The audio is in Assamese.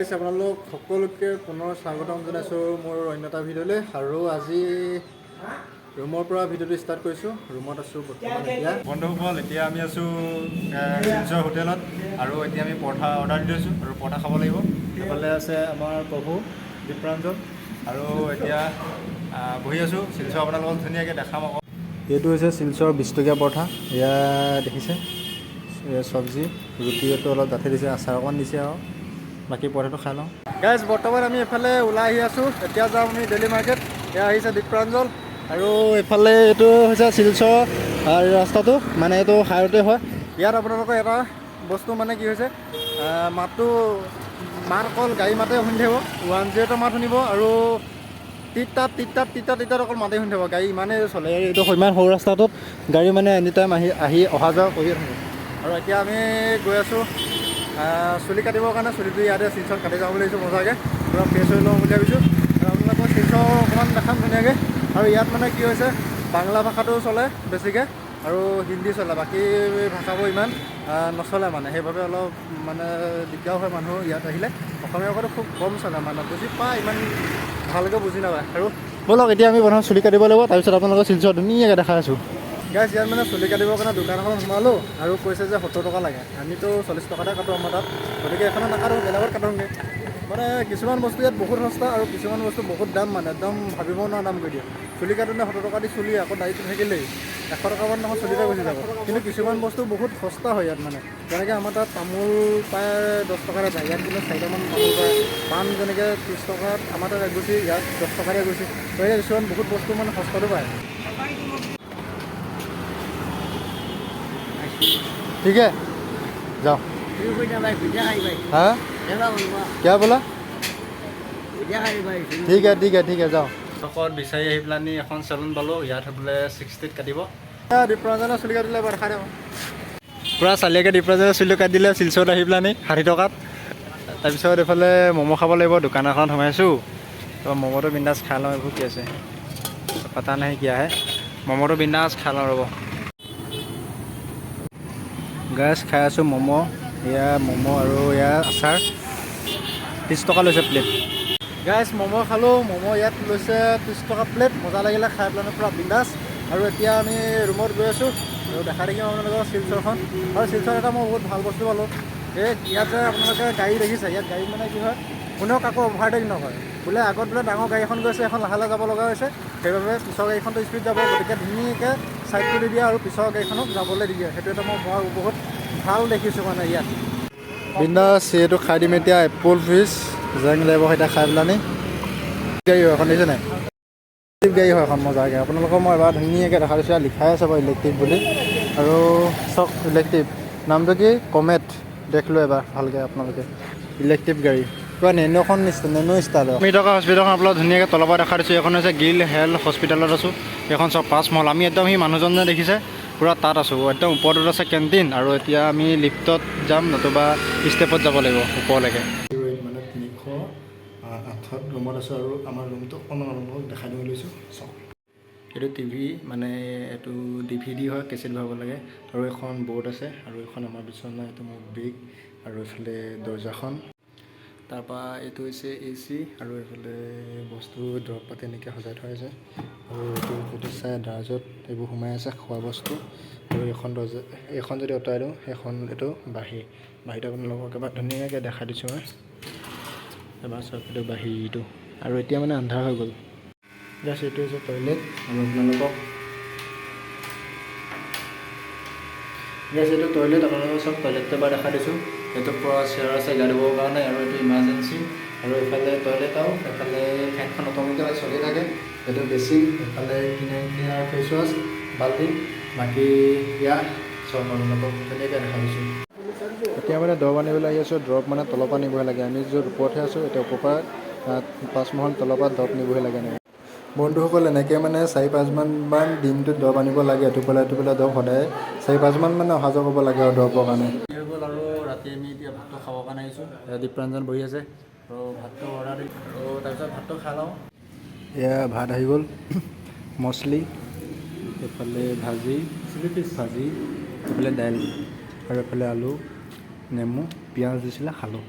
আপোনালোক সকলোকে পুনৰ স্বাগতম জনাইছোঁ মোৰ অন্য এটা ভিডিঅ'লৈ। আৰু আজি ৰুমৰ পৰা ভিডিঅ'টো ষ্টাৰ্ট কৰিছোঁ। ৰুমত আছোঁ বৰ্তমান এতিয়া। বন্ধুসকল, এতিয়া আমি আছোঁ শিলচৰ হোটেলত আৰু এতিয়া আমি পৰঠা অৰ্ডাৰ দি থৈছোঁ আৰু পৰঠা খাব লাগিব। এইফালে আছে আমাৰ প্ৰভু দীপ্ৰাঞ্জন আৰু এতিয়া বহি আছোঁ শিলচৰ। আপোনালোকক ধুনীয়াকৈ দেখাম আকৌ। এইটো হৈছে শিলচৰ 20 টকীয়া পৰঠা। এয়া দেখিছে, এয়া চব্জি, ৰুটি এইটো অলপ ডাঠি দিছে, আচাৰ অকণ দিছে আৰু বাকী পৰঠাটো খাই লওঁ। গাইজ, বৰ্তমান আমি এইফালে ওলাই আহি আছোঁ। এতিয়া যাম আমি ডেইলি মাৰ্কেট। এয়া আহিছে দীপ্ৰাঞ্জল আৰু এইফালে এইটো হৈছে শিলচৰ ৰাস্তাটো, মানে এইটো হাইৱেতে হয়। ইয়াত আপোনালোকৰ এটা বস্তু মানে কি হৈছে, মাতটো মাত অকল গাড়ী মাতে শুনি থাকিব, 108ৰ মাত শুনিব আৰু টিট টাট টিট টাট টিট টাট টিট টাট অকল মাতেই শুনি থাকিব। গাড়ী ইমানেই চলে। এইটো ইমান সৰু ৰাস্তাটোত গাড়ী মানে এনি টাইম আহি আহি অহা যোৱা কৰিয়ে থাকে। আৰু এতিয়া আমি গৈ আছোঁ চুলি কাটিবৰ কাৰণে। চুলিটো ইয়াতে শিলচৰত কাটি যাওঁ বুলি ভাবিছোঁ। মজাকৈ পূৰা ফ্ৰেছ হৈ লওঁ বুলি ভাবিছোঁ আৰু আপোনালোকৰ শিলচৰ অকণমান দেখাম ধুনীয়াকৈ। আৰু ইয়াত মানে কি হৈছে, বাংলা ভাষাটো চলে বেছিকৈ আৰু হিন্দী চলে, বাকী ভাষাবোৰ ইমান নচলে। মানে সেইবাবে অলপ মানে দিগদাৰ হয় মানুহ ইয়াত আহিলে। অসমীয়া ভাষাটো খুব কম চলে, মানে বুজি পায়, ইমান ভালকৈ বুজি নাপায়। আৰু ব'লক, এতিয়া আমি প্ৰথম চুলি কাটিব লাগিব, তাৰপিছত আপোনালোকৰ শিলচৰ ধুনীয়াকৈ দেখাই আছোঁ। গাইজ, ইয়াত মানে চুলি কাটিবৰ কাৰণে দোকান এখনত সোমালোঁ আৰু কৈছে যে 70 টকা লাগে। আমিতো 40 টকাতে কাটোঁ আমাৰ তাত, গতিকে এখনত নাকাটোঁ, বেলেগত কাটোঁগৈ। মানে কিছুমান বস্তু ইয়াত বহুত সস্তা আৰু কিছুমান বস্তু বহুত দাম, মানে একদম ভাবিব নোৱাৰা দাম কৰি দিয়ে। চুলি কাটোঁতে 70 টকা দি চুলি আকৌ দাড়িটো থাকিলেই 100 টকামান নহয় চুলিতে গুচি যাব। কিন্তু কিছুমান বস্তু বহুত সস্তা হয় ইয়াত। মানে যেনেকৈ আমাৰ তাত তামোল পায় 10 টকাতে পায়, ইয়াত কিন্তু চাৰিটামান তামোল পায়। পাণ যেনেকৈ 30 টকাত আমাৰ তাত এগুচি, ইয়াত 10 টকাতে এগুচি। গতিকে কিছুমান বহুত বস্তু মানে সস্তাটো পায়। ठीक है, जाओ। हाँ, क्या बोला? ठीक है, ठीक है, ठीक है, যাওঁ। টকত বিচাৰি আহি পেলানি এখন চেলুন পালোঁ। ইয়াত বোলে 60ত কাটিব। দীপ্ৰঞ্জনে চুলি কাটিলে, এবাৰ দেখাই দিওঁ। পূৰা চালিয়াকৈ দীপ্ৰঞ্জনে চুলি কাটি দিলে শিলচৰত আহি পেলানি 60 টকাত। তাৰপিছত এইফালে ম'ম' খাব লাগিব, দোকান এখনত সোমাইছোঁ। তো ম'ম'টো বিন্দাছ খাই লওঁ। এইবোৰ কি আছে पता नहीं क्या है। ম'ম'টো বিন্দাছ খাই লওঁ, ৰ'ব। গাইজ, খাই আছোঁ ম'ম'। এয়া ম'ম' আৰু এয়া আচাৰ। 30 টকা লৈছে প্লেট। গাইজ, ম'ম' খালোঁ। ম'ম' ইয়াত লৈছে 30 টকা প্লেট। মজা লাগিলে খাই পেলাই পূৰা বিন্দাছ। আৰু এতিয়া আমি ৰুমত গৈ আছোঁ আৰু দেখাই থাকিম আপোনালোকৰ শিলচৰখন। আৰু শিলচৰত এটা মই বহুত ভাল বস্তু পালোঁ। এই ইয়াত যে আপোনালোকে গাড়ী দেখিছে, ইয়াত গাড়ী মানে কি হয়, কোনেও কাকো অভাৰটেক নকৰে। বোলে আগত বোলে ডাঙৰ গাড়ী এখন গৈছে, এখন লাহে লাহে যাব লগা হৈছে, সেইবাবে পিছৰ গাড়ীখনটো স্পীড যাব, গতিকে ধুনীয়াকৈ ছাইড কৰি দিয়ে আৰু পিছৰ গাড়ীখনক যাবলৈ দি দিয়ে। সেইটো এটা মই বৰ বহুত ভাল দেখিছোঁ। মানে ইয়াত বিন্দাছ এইটো খাই দিম এতিয়া। এপল ফিছ জেং লাগিব এতিয়া খাই পেলানি। গাড়ী হয় এখন, দেখিছে নাই? ইলেক্ট্ৰিক গাড়ী হয় এখন মজাকৈ। আপোনালোকক মই এবাৰ ধুনীয়াকৈ দেখা দিছোঁ। ইয়াত লিখাই আছে বাৰু ইলেক্ট্ৰিক বুলি। আৰু চাওক, ইলেক্ট্ৰিক নামটো কি, কমেট। দেখিলোঁ এবাৰ ভালকৈ আপোনালোকে, ইলেক্ট্ৰিক গাড়ী, কিবা নেন'খন নিচিনা, নেন' ষ্টাইলৰ। আমি থকা হস্পিটেলখন আপোনালোক ধুনীয়াকৈ তলৰ পৰা দেখা দিছোঁ। এইখন হৈছে গিল হেল্থ হস্পিটেলত আছোঁ। এইখন চব পাঁচমহল। আমি একদম সেই মানুহজন যে দেখিছে, পূৰা তাত আছোঁ। একদম ওপৰটোত আছে কেণ্টিন। আৰু এতিয়া আমি লিফ্টত যাম নতুবা ষ্টেপত যাব লাগিব ওপৰলৈকে। মানে 308ত ৰুমত আছোঁ আৰু আমাৰ ৰুমটো অকণমান আপোনালোকক দেখাই দিব লৈছোঁ। চাওক, এইটো টিভি, মানে এইটো ডিভিডি হয়, কেছেট ভৰাব লাগে। আৰু এখন বৰ্ড আছে আৰু এইখন আমাৰ বিচনা, এইটো মোৰ বেগ আৰু এইফালে দৰ্জাখন। তাৰপৰা এইটো হৈছে এচি আৰু এইফালে বস্তু দৰৱ পাতি এনেকৈ সজাই থোৱা হৈছে। আৰু এইটো যদি চাই, দ্ৰাজত এইবোৰ সোমাই আছে খোৱা বস্তু। আৰু এইখন দৰ্জা, এইখন যদি আঁতৰাই দিওঁ, সেইখন এইটো বাহিৰ। বাহিৰটো আপোনালোকক এবাৰ ধুনীয়াকৈ দেখাই দিছোঁ মই। এবাৰ চাওক, এইটো বাহিৰটো। আৰু এতিয়া মানে আন্ধাৰ হৈ গ'ল। জাষ্ট এইটো হৈছে টয়লেট আৰু আপোনালোকক জাষ্ট এইটো টয়লেট, আপোনালোকক চব টয়লেটটো এবাৰ দেখাই দিছোঁ। এইটো পূৰা চেয়াৰ আছে গা ধুবৰ কাৰণে আৰু এইটো ইমাৰ্জেঞ্চি। আৰু এইফালে টয়লেট আৰু এইফালে ফেনখন অট'মেটিকেলি চলি থাকে। এইটো বেচিন, এইফালে কিনে কিনাৰ ফেচ ৱাছ, বাল্টি, বাকী ইয়াত চব আপোনালোকক ধুনীয়াকৈ দেখাই দিছোঁ। এতিয়া মানে দৰৱ আনিবলৈ আহি আছোঁ। দৰৱ মানে তলৰ পৰা নিবহে লাগে। আমি য'ত ওপৰতহে আছোঁ, এতিয়া ওপৰৰ পৰা পাঁচমহল তলৰ পৰা দৰৱ নিবহে লাগে এনেকৈ। বন্ধুসকল, এনেকৈ মানে চাৰি পাঁচমান দিনটোত দৰৱ আনিব লাগে। এটোপোলা এটোপোলা দৰৱ সদায় চাৰি পাঁচমান মানে অহা যোৱা কৰিব লাগে আৰু দৰৱৰ কাৰণে। হৈ গ'ল আৰু ৰাতি আমি এতিয়া ভাতটো খাবৰ কাৰণে আহিছোঁ। দীপ্ৰাঞ্জন বহি আছে আৰু ভাতটো অৰ্ডাৰ দিলোঁ আৰু তাৰপিছত ভাতটো খাই লওঁ। এয়া ভাত আহি গ'ল, মছলি, এইফালে ভাজি, ভাজি, এইফালে দাইল আৰু এইফালে আলু, নেমু, পিঁয়াজ দিছিলে, খালোঁ।